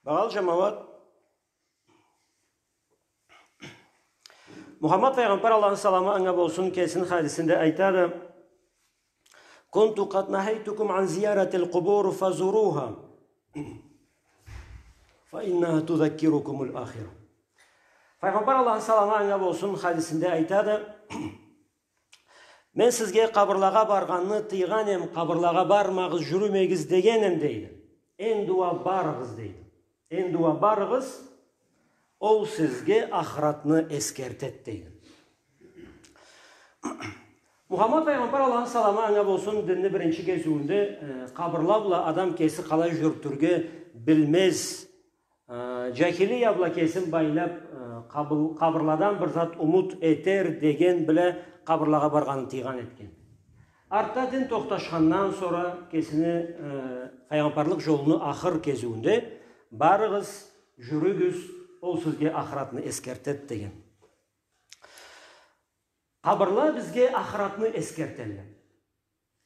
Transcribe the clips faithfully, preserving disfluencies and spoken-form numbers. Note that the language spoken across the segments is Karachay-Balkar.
Багъалы джамауат, Мухаммад файгъамбар, Аллахны саламы анга болсун, кесини хадисинде айтады: «كنت قد نهيتكم عن زيارة القبور فزوروها فإنها تذكركم الآخرة». Файгъамбар, Аллахны саламы анга болсун, хадисинде айтады: «Мен сизге къабырлагъа баргъанны тыйгъан эм, къабырлагъа бармагъыз, джюрюмегиз деген эм, — дейди. — Энди уа барыгъыз, — дейди. — Энди уа барыгъыз, ол сизге ахыратны эсгертед», — дейди. Мухаммад файгъамбар, Аллахны саламы анга болсун, динни биринчи кезиуюнде, э, къабырла бла адам кеси къалай джюрютюрге билмез, э, джахилия бла кесин байлаб, э, къабыл-, къабырладан бир зат умут этер деген бла къабырлагъа баргъанны тыйгъан этген. Артда дин тохташхандан сора кесини, э, файгъамбарлыкъ джолуну ахыр кезиуюнде: «Барыгъыз, джюрюгюз, ол сизге ахыратны эсгертед», — деген. Къабырла бизге ахыратны эсгертелле.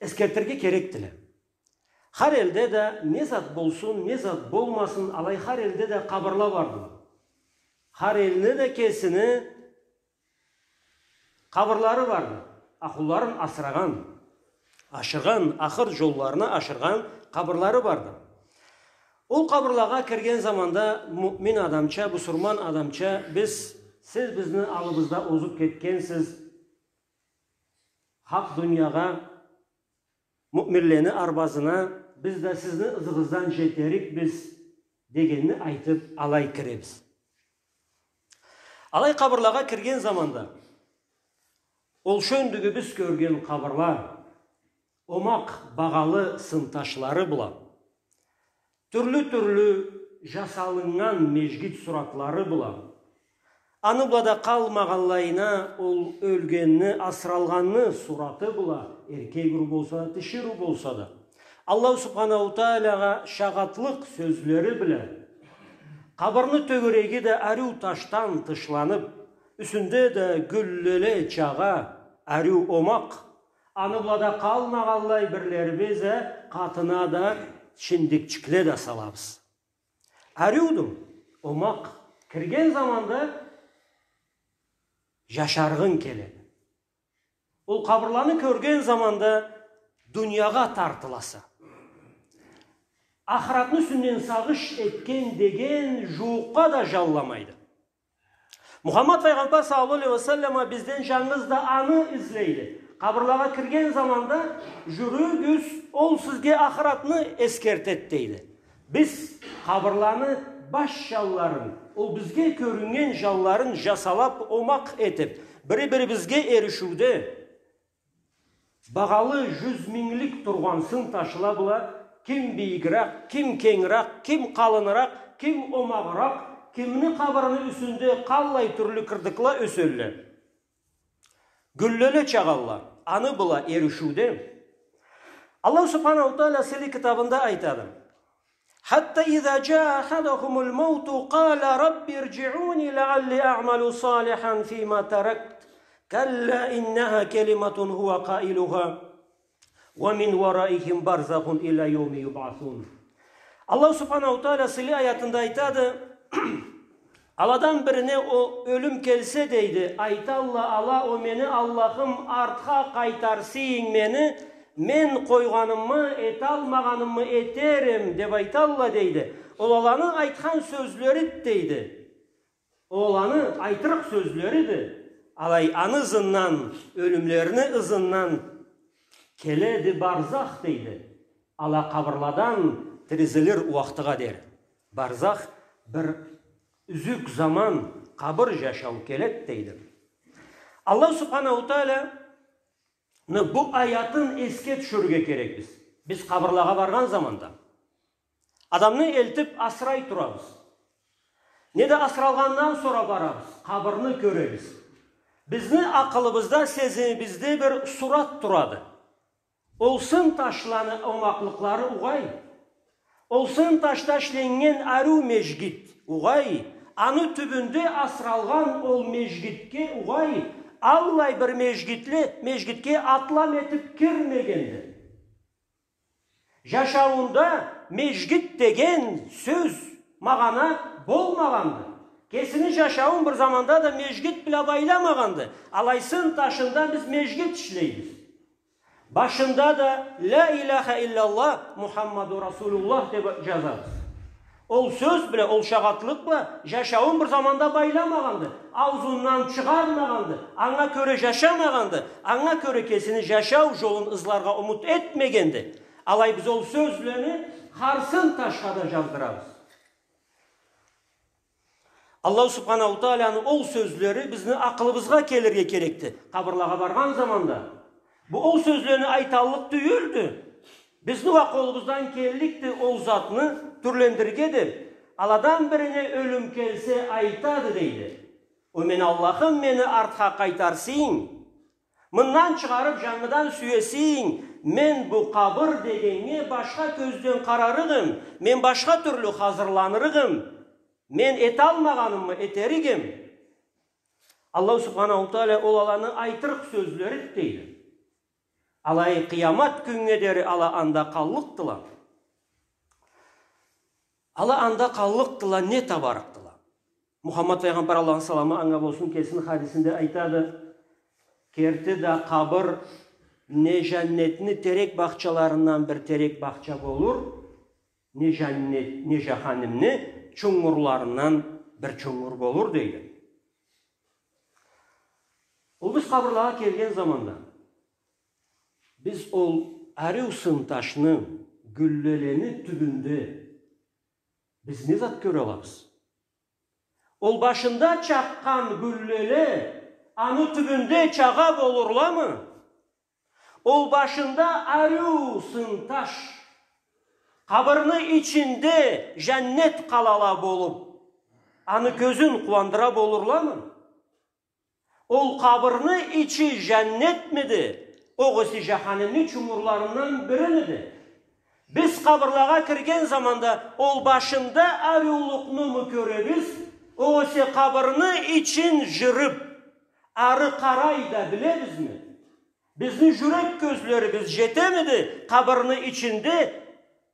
Эсгертерге керекдиле. Хар элде да, не зат болсун, не зат болмасын, алай хар элде да къабырла барды. Хар элни да кесини къабырлары барды. Ахлуларын асырагъан, ашыргъан, ахыр джолларына ашыргъан къабырлары барды. Ол къабырлагъа кирген заманда муъмин адамча, бусурман адамча биз, сиз бизни аллыбызда озуб кетгенсиз хакъ дуниягъа, муъминлени арбазына, биз да сизни ызыгъыздан джетерикбиз дегенни айтыб, алай киребиз. Алай къабырлагъа кирген заманда, ол шёндюгю биз кёрген къабырла, омакъ багъалы сынташлары бла, тюрлю-тюрлю джасалыннган межгит суратлары бла, аны бла да къалмагъанлайына, ол ёлгенни, асыралгъанны сураты бла, эркек уру болса да, тиширыу болса да, Аллаху Субханаху Таалагъа шагъатлыкъ сёзлери бла, къабырны тёгереги да ариу ташдан тышланыб, юсюнде да гюллеле чагъа, ариу омакъ, аны бла да къалмагъанлай, бирлерибиз а къатына да чиндикчикле да салабыз. Ариуду омакъ, кирген заманда джашаргъынг келеди. Ол къабырланы кёрген заманда дуниягъа тартыласа. Ахыратны юсюнден сагъыш этген деген джууукъгъа да джанламайды. Мухаммад файгъамбар саллаллаху алейхи ва саллама бизден джангыз да аны излейди. Къабырлагъа кирген заманда: «Джюрюгюз, ол сизге ахыратны эсгертед», — дейди. Биз къабырланы баш джанларын, ол бизге кёрюннген джанларын джасалаб, омакъ этиб, бири-бирибизге эришиуде, багъалы джюз минглик тургъан сынташла бла, ким бийигирек, ким кенгирек, ким къалыныракъ, ким омагъыракъ, кимни къабырыны юсюнде къаллай тюрлю кырдыкла ёселле, гюллеле чагъалла, аны бла эришиуде. Аллаху Субханаху Таала сыйлы китабында айтады: «حتى إذا جاء أحدهم الموت قال رب ارجعون لعلي أعمل صالحا فيما تركت كلا إنها كلمة هو قائلها ومن ورائهم برزخ إلى يوم يبعثون». Аллаху Субханаху Таала сыйлы аятында айтады: Аладан бирине о ёлюм келсе, дейди, айталла ала: «О мени Аллахым, артха къайтарсыйынг мени, мен къойгъанымы, эталмагъанымы этерим», — деб айталла, дейди. Ол аланы айтхан сёзлериди, дейди. Ол аланы айтырыкъ сёзлериди. Алай аны ызындан, ёлюмлерини ызындан келеди барзах, дейди. Ала къабырладан тиризилир уахтыгъа дери. Барзах бир юзюк заман, къабыр джашау келед, дейди. Аллаху Субханаху Тааланы бу аятын эсге тюшюрюрге керекбиз. Биз къабырлагъа баргъан заманда адамны элтиб асырай турабыз. Неда асыралгъандан сора барабыз, къабырны кёребиз. Бизни акъылыбызда, сезимибизде бир сурат турады. Ол сынташланы омакълыкълары угъай, ол сынташда ишленнген ариу межгит угъай, аны тюбюнде асыралгъан ол межгитге угъай, аллай бир межгитле, межгитге атлам этиб кирмегенди. Джашауунда межгит деген сёз магъана болмагъанды. Кесини жашауун бир заманда да межгит бла байламагъанды. Алай сын ташында биз межгит ишлейбиз. Башында да «Ля иляха илляллах, Мухаммаду Расулуллах» деп жазабыз. Ол сёз бла, ол шагъатлыкъ бла жашауун бир заманда байламагъанды. Аузундан чыгъармагъанды. Анга кёре жашамагъанды. Анга кёре кесини жашау жолун ызларгъа умут этмегенди. Алай биз ол сёзлени хар сын ташха да жаздырабыз. Аллаху Субханаху Тааланы ол сёзлери бизни акъылыбызгъа келирге керекди. Къабырлагъа баргъан заманда бу ол сёзлени айталлыкъ тюйюлдю. Бизни уа къолубуздан келликди ол затны тюрлендирирге деп. Аладан бирине ёлюм келсе, айтады, дейди: «О мени Аллахым, мени артха къайтарсанг, мындан чыгъарып жангыдан сюесенг, мен бу къабыр дегеннге башха кёзден къарарыкъ эм, мен башха тюрлю хазырланырыкъ эм, мен эталмагъанымы этерик эм». Аллаху Субханаху Таала ол аланы айтырыкъ сёзлериди, дейди. Алай къыямат кюннге дери ала анда къаллыкъдыла. Ала анда къаллыкъдыла, не табарыкъдыла? Мухаммад файгъамбар, Аллахны саламы анга болсун, кесини хадисинде айтады: «Керти да къабыр не жаннетни терек бахчаларындан бир терек бахча болур, не жаннет, не жаханимни чунгурларындан бир чунгур болур», — дейди. Ол биз къабырлагъа келген заманда, биз ол ариу сын ташны, гюллелени тюбюнде биз не зат кёре алабыз? Ол башында чакъгъан гюллеле аны тюбюнде чагъа болурламы? Ол башында ариу сын таш къабырны ичинде жаннет къалала болуп, аны кёзюн къууандыра болурламы? Ол къабырны ичи жаннетмиди, огъесе жаханимни чунгурларындан биримиди? Биз къабырлагъа кирген заманда ол башында ариулукънуму кёребиз, огъесе къабырны ичин жырып, ары къарай да билебизми? Бизни жюрек кёзлерибиз жетемиди къабырны ичинде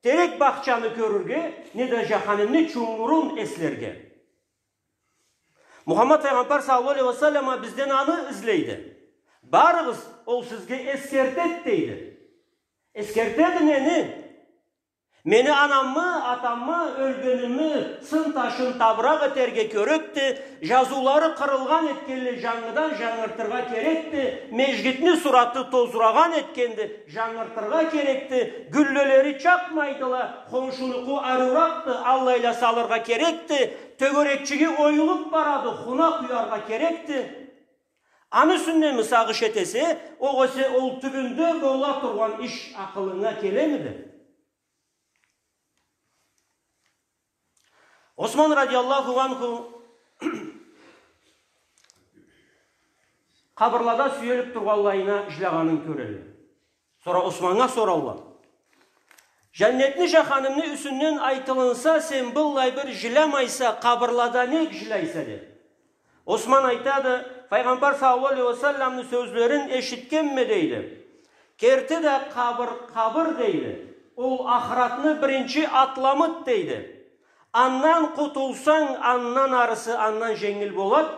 терек бахчаны кёрюрге, неда жаханимни чунгурун эслерге? Мухаммад файгъамбар саллаллаху алейхи ва саллама бизден аны излейди. Барыгъыз, ол сизге эсгертеди, дейди. Эсгертеди нени? Мени анамы, атамы ёлгенимни сын ташын табыракъ этерге кёрекди, жазыулары къырылгъан этгенле жангыдан жангыртыргъа керекди, межгитни сураты тозурагъан этгенди, жангыртыргъа керекди, гюллелери чакъмайдыла, хоншунукъу ариуракъды, аллайла салыргъа керекди, тёгерекчиги оюлуп барады, хуна къуяргъа керекди. Аны юсюнденми сагъыш этесе, огъесе ол тюбюнде бола тургъан иш акъылынга келемиди? Осман радияллаху анху къабырлада сюелип тургъанлайына жилягъанын кёрелле. Сора Османнга соралла: «Жаннетни, жаханимни юсюнден айтылынса, сен быллай бир жилямайса, къабырлада нек жиляйса?» — деп. Осман айтады: «Файгъамбар саллаллаху алейхи ва салламны сёзлерин эшитгенме, — дейди. — Керти да къабыр, къабыр, — дейди, — ол ахыратны биринчи атламыды, — дейди. — Андан къутулсанг, андан арысы андан женгил болад,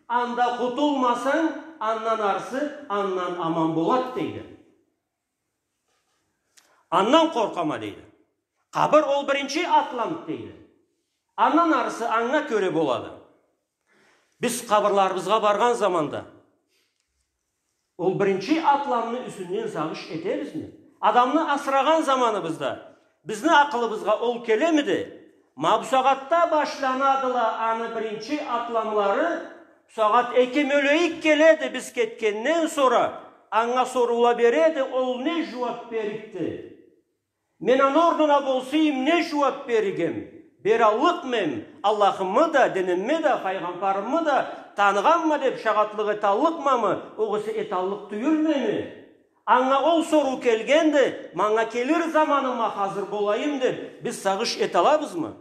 анда къутулмасанг, андан арысы андан аман болад», — дейди. «Андан къоркъама, — дейди. — Къабыр ол биринчи атламды, — дейди. — Андан арысы анга кёре болады». Биз къабырларыбызгъа баргъан заманда ол биринчи атламны юсюнден сагъыш этебизми? Адамны асырагъан заманыбызда бизни акъылыбызгъа ол келемиди? Ма бусагъатда башланадыла аны биринчи атламлары, бусагъат эки мёлейик келеди биз кетгенден сора, анга соруула береди, ол не жууап берикди? Мен аны орнуна болсам, не жууап берик эм? Бераллыкъмы эм? Аллахымы да, динимни да, файгъамбарымы да таныгъанма деп шагъатлыкъ эталлыкъмамы, огъесе эталлыкъ тюйюлмеми? Анга ол соруу келгенди, манга келир заманыма хазыр болайым деп, биз сагъыш эталабызмы?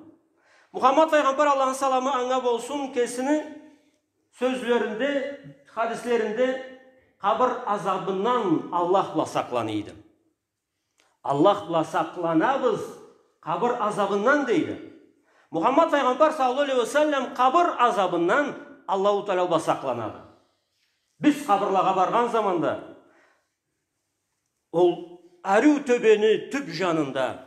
Мухаммад файгъамбар, Аллахны саламы анга болсун, кесини сёзлеринде, хадислеринде къабыр азабындан Аллах бла сакъланыйды. «Аллах бла сакъланабыз къабыр азабындан», — дейди. Мухаммад файгъамбар саллаллаху алейхи ва саллам къабыр азабындан Аллаху Тааля бла сакъланады. Биз къабырлагъа баргъан заманда ол ариу тёбени тюп жанында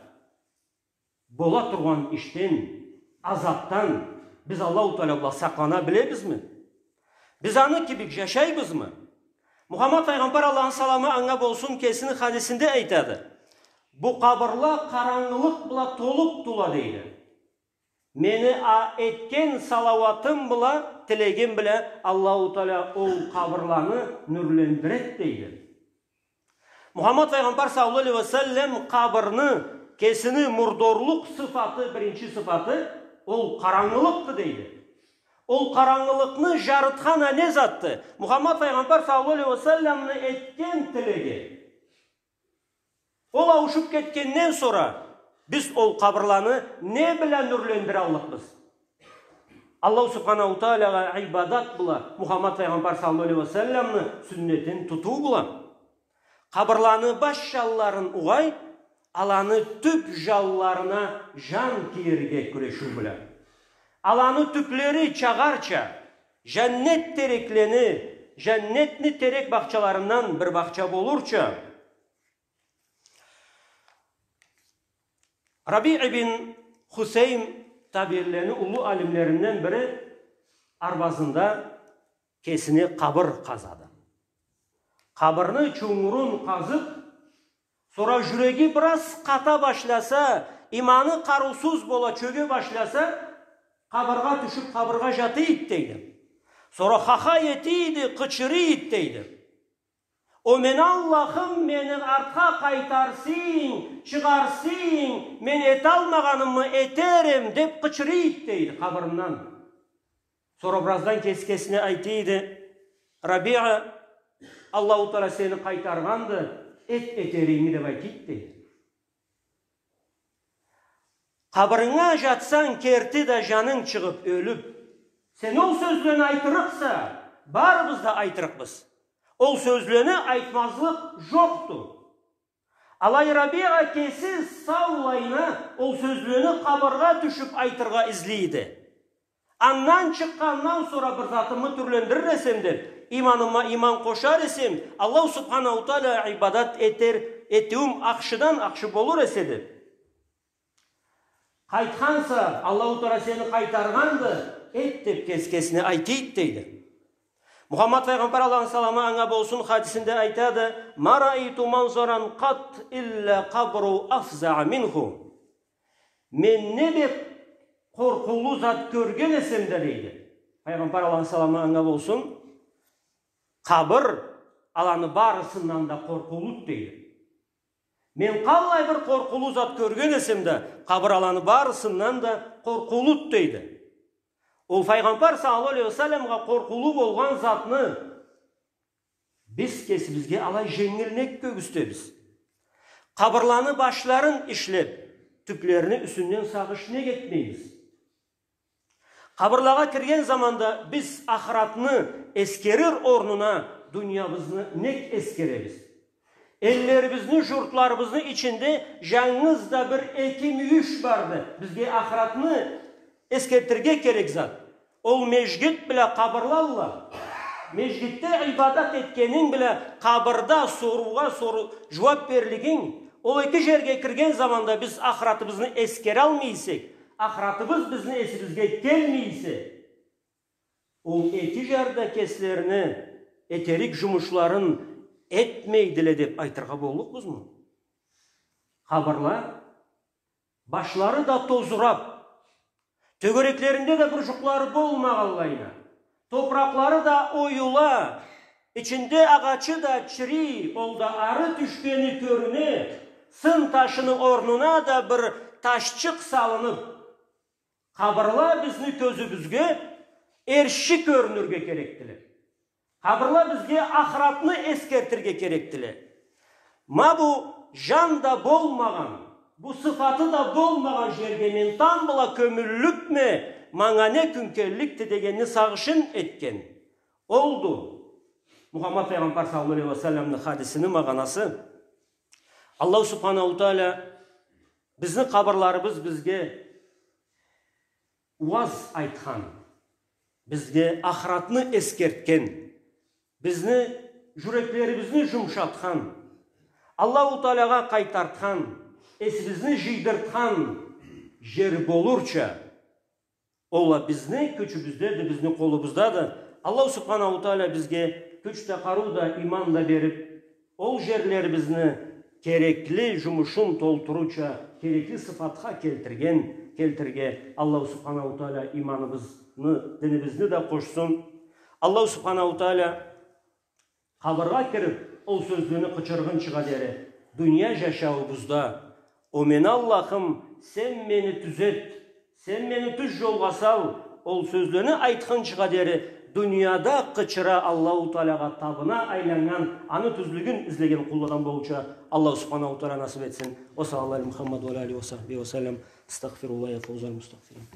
бола тургъан ишден, азапдан биз Аллаху Тааля бла сакълана билебизми? Биз аны кибик жашайбызмы? Мухаммад файгъамбар, Аллахны саламы анга болсун, кесини хадисинде айтады: «Бу къабырла къарангылыкъ бла толупдула», — дейди. «Мени а этген салауатым бла, тилегим бла Аллаху Тааля ол къабырланы нюрлендирет», — дейди. Мухаммад файгъамбар саллаллаху алейхи ва саллам къабырны, кесини мурдорлукъ сыфаты, биринчи сыфаты, ол къарангылыкъды дейди. Ол къарангылыкъны жарытхан а не затды? Мухаммад файгъамбар саллаллаху алейхи ва салламны этген тилеги. Ол ауушуп кетгенден сора биз ол къабырланы не бла нюрлендираллыкъбыз? Аллаху субханаху тааляга ибадат бла, Мухаммад файгъамбар саллаллаху алейхи ва салламны сюннетин тутуу бла. Къабырланы баш жанларын угъай, аланы тюп жанларына жан кийирге кюрешиу бла. Аланы тюплери чагъарча, жаннет тереклени, жаннетни терек бахчаларындан бир бахча болурча. Раби ибн Хусейм, табиинлени уллу алимлеринден бири, арбазында кесине къабыр къазады. Къабырны чунгурун къазып, сора жюреги бир аз къата башласа, иманы къарыусуз бола, чёге башласа, къабыргъа тюшюп, къабыргъа жатыйды дейди. Сора хахай этийди, къычырыйды дейди. «О мени Аллахым, мени артха къайтарсынг, чыгъарсынг, мен эталмагъанымы этерим», — деп къычырыйды дейди къабырындан. Сора бир аздан кеси кесине айтыйды: «Рабиа, Аллаху Тааля сени къайтаргъанды, эт этерингни», — деп айтыйды дейди. Къабырынга жатсанг, керти да жанынг чыгъып, ёлюп, сен ол сёзлени айтырыкъса, барыбыз да айтырыкъбыз. Ол сёзлени айтмазлыкъ жокъду. Алай Рабиа кеси саулайына ол сёзлени къабыргъа тюшюп айтыргъа излейди. Андан чыкъгъандан сора бир затымы тюрлендирир эсем деп, иманыма иман къошар эсем, Аллаху субханаху тааля ибадат этер, этиуюм ахшыдан ахшы болур эсе деп. Къайтханса, Аллаху Тааля сени къайтаргъанды, эт деп кес-, кесине айтыйды дейди. Мухаммад файгъамбар, Аллахны саламы анга болсун, хадисинде айтады: «Ма раайту манзаран къат илля къабру афзаа минху». Мен не бек къоркъуулу зат кёрген эсем да, дейди. Файгъамбар, Аллахны саламы анга болсун, къабыр аланы барысындан да къоркъуулуду, дейди. Мен къаллай бир къоркъуулу зат кёрген эсем да, къабыр аланы барысындан да къоркъуулуду, дейди. Ол Файгъамбар саллаллаху алейхи ва салламгъа къоркъуулу болгъан затны биз кесибизге алай женгил нек кёргюзтебиз? Къабырланы башларын ишлеп, тюплерини юсюнден сагъыш нек этмейбиз? Къабырлагъа кирген заманда биз ахыратны эсгерир орнуна дуниябызны нек эсгеребиз? Эллерибизни, журтларыбызны ичинде жангыз да бир эки мюйюш барды. Бизге ахыратны эсгертирге керек зат. Ол межгит бла къабырлалла. Межгитде ибадат этгенинг бла къабырда соруугъа сору-, жууап берлигинг. Ол эки жерге кирген заманда биз ахыратыбызны эсгералмай эсек, ахыратыбыз бизни эсибизге келмей эсе, ол эки жар да кеслерини этерик жумушларын этмейдиле деп айтыргъа боллукъбузму? Къабырла, башлары да тозурап, тёгереклеринде да бир жукълары болмагъанлайына, топуракълары да оюла, ичинде агъачы да чирий, ол да ары тюшгени кёрюне, сын ташыны орнуна да бир ташчыкъ салынып, къабырла бизни кёзюбюзге эрши кёрюнюрге керекдиле. Къабырла бизге ахыратны эсгертирге керекдиле. Ма бу жан да болмагъан, бу сыфаты да болмагъан жерге мен тамбла кёмюллюкме, манга не кюн келликди дегенни сагъышын этген. Олду Мухаммад Файгъамбар саллаллаху алейхи ва салламны хадисини магъанасы. Аллаху субханаху тааля бизни къабырларыбыз бизге уаз айтхан, бизге ахыратны эсгертген, бизни, жюреклерибизни жумушатхан, Аллаху Таалагъа къайтартхан, эсибизни жыйдыртхан жер болурча, ол а бизни кючюбюздеди, бизни къолубуздады. Аллаху Субханаху Тааля бизге кюч да, къарыу да, иман да берип, ол жерлерибизни керекли жумушун толтурурча, керекли сыфатха келтирген, келтирирге Аллаху Субханаху Тааля иманыбызны, динибизни да къошсун. Аллаху Субханаху Тааля къабыргъа кирип, ол сёзлени къычыргъынчыгъа дери, дуния жашауубузда: «О мени Аллахым, сен мени тюзет, сен мени тюз жолгъа сал», ол сёзлени айтхынчыгъа дери, дунияда къычыра Аллаху Таалягъа табына айланнган, аны тюзлюгюн излеген къулладан болурча Аллаху Субханаху Тааля насып этсин. Ва саллаллаху аля Мухаммад ва аля алихи ва сахбихи ва саллам. Астагъфируллах, я фаузал мустагъфирин.